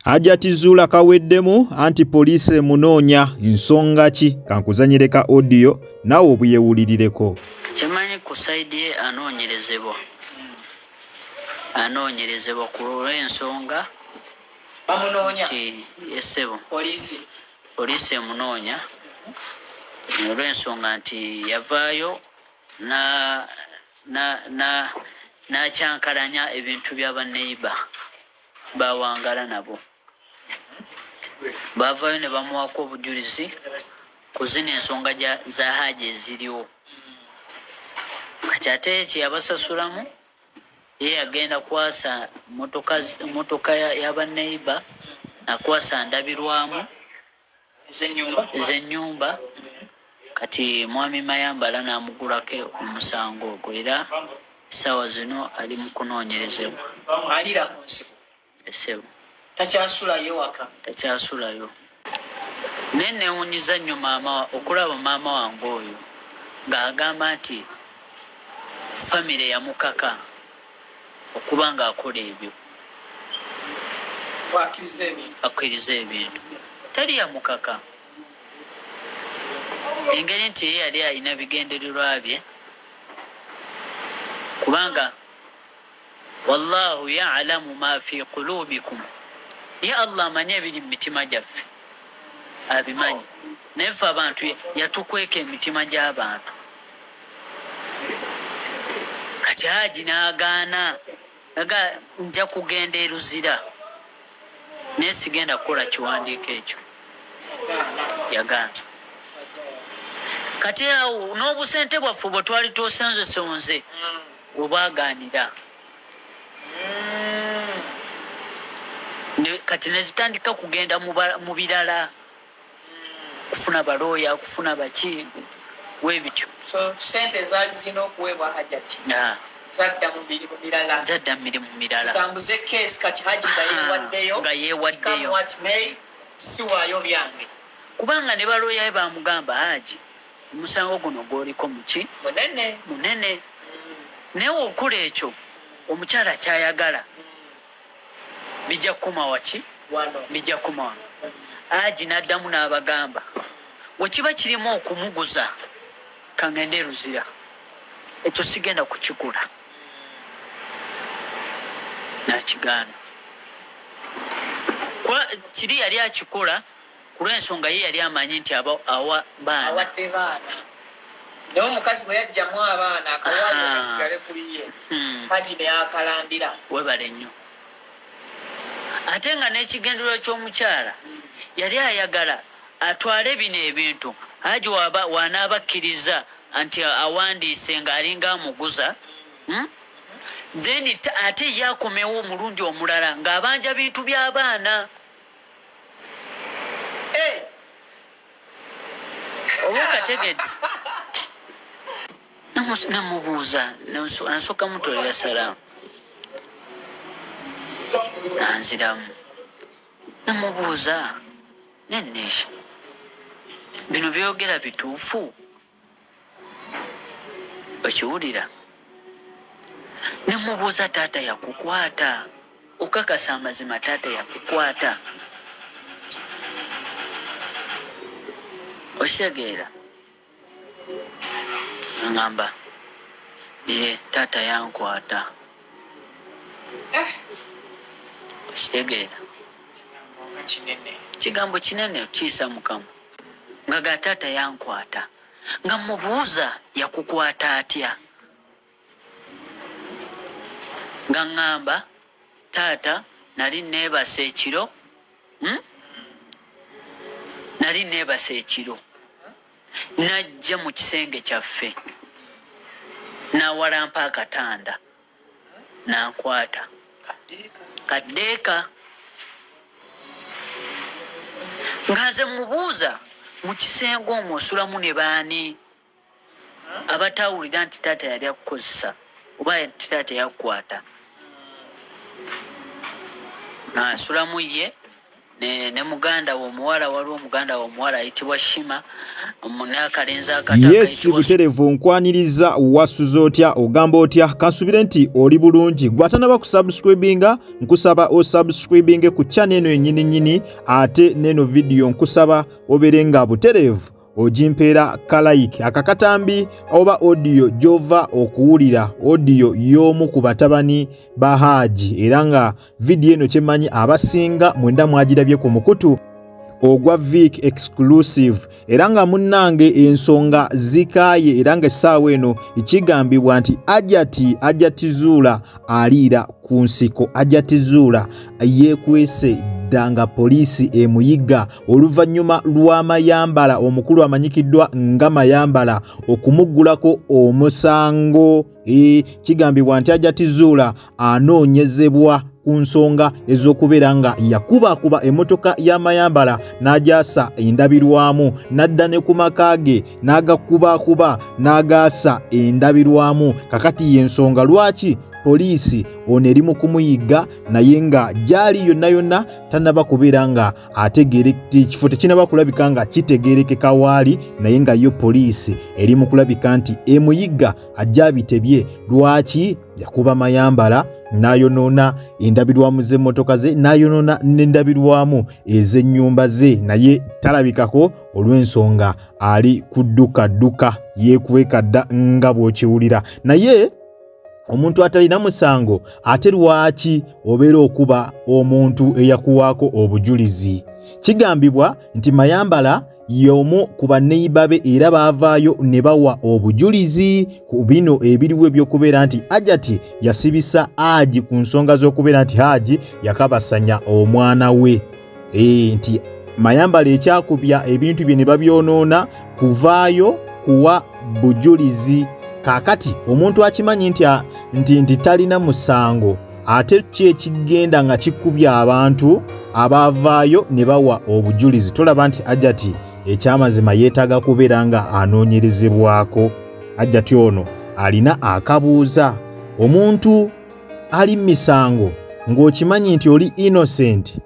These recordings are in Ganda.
Hajati Zuula kaweddemu anti poliisi emunoonya nsonga ki? Kankuzanyire ka audio naawe obuyewulirireko. Kyemanyi ku side ye anoonyerezebwa anoonyerezebwa ku lw'ensonga bamunoonya nti esebo poliisi poliisi emunoonya olw'ensonga nti yavaayo na na na n'akyankalanya ebintu bya banneyiba bawangala nabo baavayo ne bamuwako obujulizi ku zino ensonga za haaji eziriwo. Kati ate kyeyabasasulamu ye yagenda kwasa motoka ya banneyiba nakwasa ndabirwamu ez'ennyumba. Kati mwami Mayambala n'amugulako omusango ogwo era essaawa zino ali mu kunoonyerezebwa. Alira ku nsiko. Essebo. Takyasulayo waka. Takyasulayo. Naye newunyiza nnyo maama okulaba maama wange oyo ng'agamba nti famire yamukaka okuba ng'akola ebyo. Akkiriza ebintu. Teri yamukaka. Engeri nti ye yali alina bigendererwa bye kubanga wallahu yalamu ma fi qulubikum, ye Allah amanyi ebiri mu mitima gyaffe, abimanyi, naye ffe abantu yatukweka emitima gy'abantu. Kati Haji n'agaana, aga nja kugenda e Luzira naye sigenda kukola kiwandiiko ekyo, yagaana. Kati awo n'obusente bwaffe bwe twali twosonzesonze webwaganira kati nezitandika kugenda mu birala, kufuna balooya, kufuna baki webityo. So sente ezaali zirina okuweebwa Hajati zadda mu mirimu mirala, zadda mu mirimu mirala, zitambuze case. Kati Haji nga yeewaddeyo, nga yeewaddeyo, what may, siwaayo byange. Kubanga ne balooya be bamugamba, Haji, omusango guno gwoliko muki munene munene, naye okola ekyo omukyala kyayagala bijja kukoma waki, bijja kukoma wano. Haji n'addamu n'abagamba, wekiba kirimu okumuguza kangende Luzira, ekyo sigenda kukikola. N'akigaana. Kiri yali akikola ku lw'ensonga ye yali amanyi nti awa baana, awadde baana, naye omukazi bwe yajjamu abaana akawaayo kasigale kuli ye. Haji ne akalandira. Webale nnyo. Ate nga n'ekigendererwa ky'omukyala yali ayagala atwale bino ebintu, Haji wanaaba akkiriza nti awandiise ng'alinga amuguza, Then ate ye akomewo omulundi omulala ng'abanja bintu by'abaana. Oba okategedde? Namubuuza, nasooka mutolera salaamu, nanziramu. Namubuuza, nenesha, bino byogera bituufu? Okiwulira? Nemubuuza, taata yakukwata? Okakasa amazima taata yakukwata? Okitegeera? Ngamba ye taata yankwata. Okitegeera? Kigambo kinene okiyisa mukama nga ga taata yankwata. Nga mubuuza yakukwata atya? Nga ŋŋamba taata nali neebase ekiro, Nali neebase ekiro, najja mu kisenge kyaffe n'awalampa akatanda n'ankwata kaddeeka. Nga nze mubuuza, mu kisenge omwo osulamu ne baani abatawulira nti taata yali akukozesa oba nti taata yakukwata? Nasulamu ye. Ne, ne muganda wo omuwala, waliwo omuganda wo omuwala ayitibwa Shima n'akalenzi akato. Yes, buterevu nkwaniriza. Wasuze otya? Ogamba otya? Kansubire nti oli bulungi. Gwatanaba kusubscribinga, nkusaba osubscribinge ku channel eno yennyini nnyini, ate n'eno vidiyo nkusaba obeere nga butereevu ogimpeera kalayiki. Akakatambi oba odiyo gy'ova okuwulira, odiyo y'omu ku batabani ba Haaji, era nga vidiyo eno kyemmanyi abasinga mwenda mwagirabye ku mukutu ogwa Vic Exclusive, era nga munnange ensonga zikaaye, era nga essaawa eno kigambibwa nti Ajati Zuula aliira ku nsiko. Ajati Zuula yeekwese dda nga poliisi emuyigga oluvannyuma lwa Mayambala, omukulu amanyikiddwa nga Mayambala, okumuggulako omusango. Kigambibwa nti Ajati Zuula anoonyezebwa ku nsonga ez'okubeera nga yakubakuba emmotoka ya Mayambala n'agyasa endabirwamu, n'adda ne ku maka ge n'agakubakuba n'agaasa endabirwamu. Kakati y'ensonga lwaki poliisi ono eri mu kumuyigga, naye nga gyali yonna yonna tanaba kubeera nga ategeere, ekifo tekinaba kulabika nga kitegeerekeka waali, naye nga yo poliisi eri mu kulabika nti emuyigga ajja abitebye lwaki yakuba Mayambala n'ayonoona endabirwamu z'emmotoka ze, n'ayonoona n'endabirwamu ez'ennyumba ze, naye talabikako olw'ensonga ali kuddukadduka, yeekweka dda nga bw'okiwulira. Naye omuntu atalina musango, ate lwaki obeera okuba omuntu eyakuwaako obujulizi? Kigambibwa nti Mayambala y'omu ku banneyiba be, era baavaayo ne bawa obujulizi ku bino ebiriwo eby'okubeera nti Ajati yasibisa Haji ku nsonga z'okubeera nti Haji yakabasanya omwana we. Nti Mayambala ekyakubya ebintu bye ne babyonoona kuvaayo kuwa bujulizi. Kaakati omuntu akimanyi nti talina musango, ate ki ekigenda nga kikubya abantu abaavaayo ne bawa obujulizi? Tolaba nti Ajati ekyamazima yeetaaga kubeera nga anoonyerezebwako? Ajati ono alina akabuuza. Omuntu ali mu misango ng'okimanyi nti oli innocent,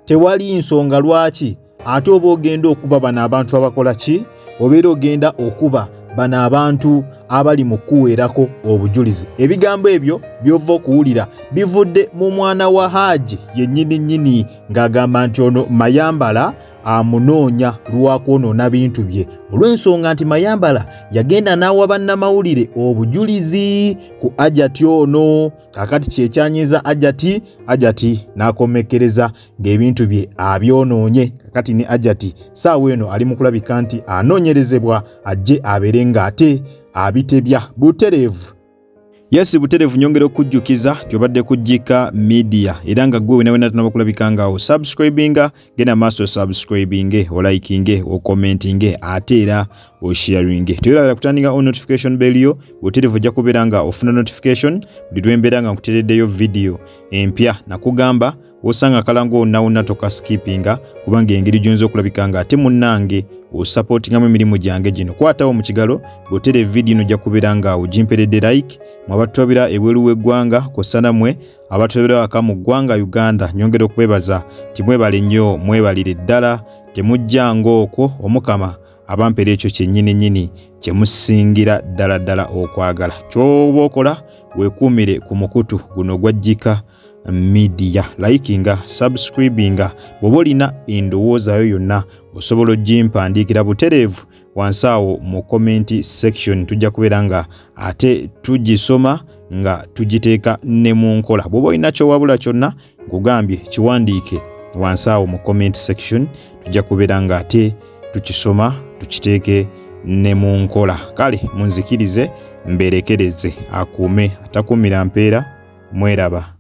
tewali nsonga lwaki ate oba ogenda okuba bano abantu abakola ki, obeera ogenda okuba bano abantu abali mu kuweerako obujulizi. Ebigambo ebyo by'ova okuwulira bivudde mu mwana wa Haaji yennyini nnyini, ng'agamba nti ono Mayambala amunoonya lwakwonoona bintu bye, olw'ensonga nti Mayambala yagenda n'awa bannamawulire obujulizi ku Ajati ono. Kakati kyekyanyiza Ajati, Ajati n'akomekkereza ng'ebintu bye abyonoonye. Kakati ne Ajati saawa eno ali mu kulabika nti anoonyerezebwa ajje abeere ng'ate abitebya butereevu. Yes, butereevu nyongera okujjukiza nti obadde ku Jika Media, era nga gwe wena wena tunaba kulabika nga osubscribinga, genda maaso osubscribinge, olikinge, okommentinge, ate era osharinge. Tewerabira kutandika on notification bell yo. Butereevu ojja kubeera nga ofuna notification buli lwembeera nga nkutereddeyo video empya. Nakugamba osanga akalango wonna wonna tokaskipinga, kubanga engeri gy'oyinza okulabika nga ate munnange osapootingamu emirimu gyange gino. Kwatawo mu kigalo bw'oteera evidiyo eno, ojja kubeera nga ogimperedde like. Mwe abatulabira ebweru w'eggwanga kw'ossa nammwe abatulabira waka mu ggwanga Uganda, nyongera okubebaza nti mwebale nnyo, mwebalire ddala, temujja ng'okwo. Omukama abampera ekyo kyennyini nnyini kye musingira ddala ddala okwagala. Ky'oba okola, weekuumire ku mukutu guno ogwa Jika Media, likinga, subscribinga. Bw'oba olina endowoozayo yonna osobola ogimpandiikira butereevu wansi awo mu comment section, tujja kubeera nga ate tugisoma nga tugiteeka ne mu nkola. Bw'oba olina kyowabula kyonna, nkugambye kiwandiike wansi awo mu comment section, tujja kubeera nga ate tukisoma tukiteeke ne mu nkola. Kale munzikirize mberekereze, akuume atakuumira mpeera. Mweraba.